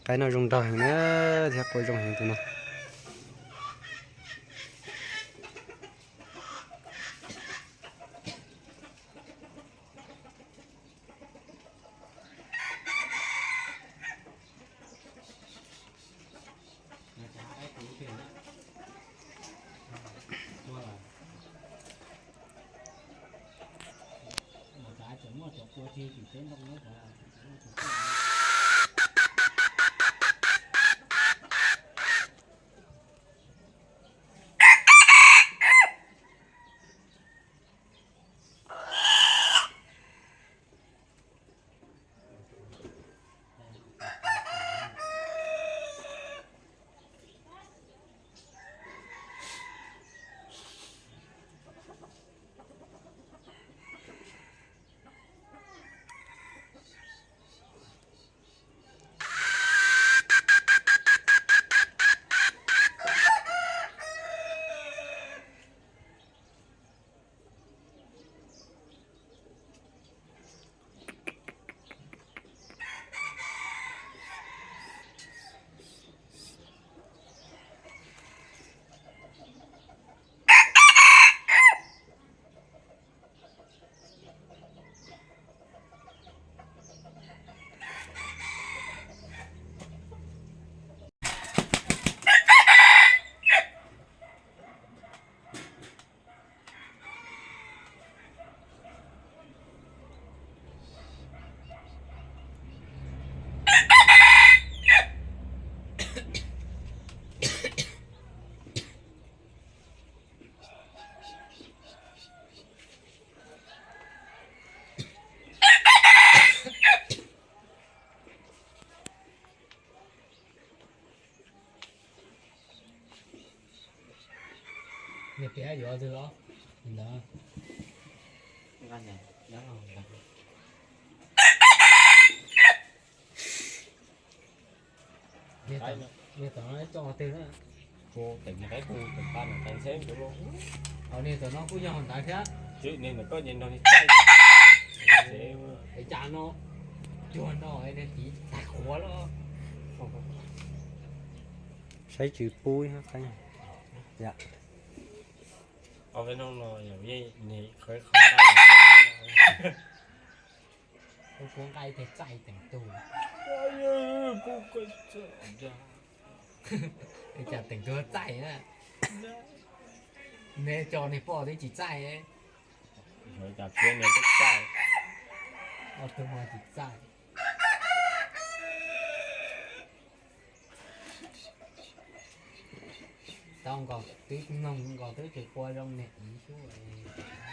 Qaib no zoo nraug heev na, thiab qua zoo heev tus no. Niag piav yuav twg los? Ntawd. Niag tom no coj twg na? Kuv teem niag qaib kuv teem pa niag qaib ntxheb kuv lauj. Os, niag tom no kuj yog ntawd thiab. Niag ntawm koj ces nrog niag txaij. Es cas no cuag no niag tiv tag qhuav los. Saib tsis pub qaib. Ob peb hnub no yog niag qhov qhov nqaij. Kuv kuv nqaij tiag txaij teem tug. Cas teem tug txaij na. Neb coj niag poj twb tsis txaij. Ob tug no tsis txaij. Tau nkaus twb noog nkaus twb tsis qua zoo niag tiv xwb.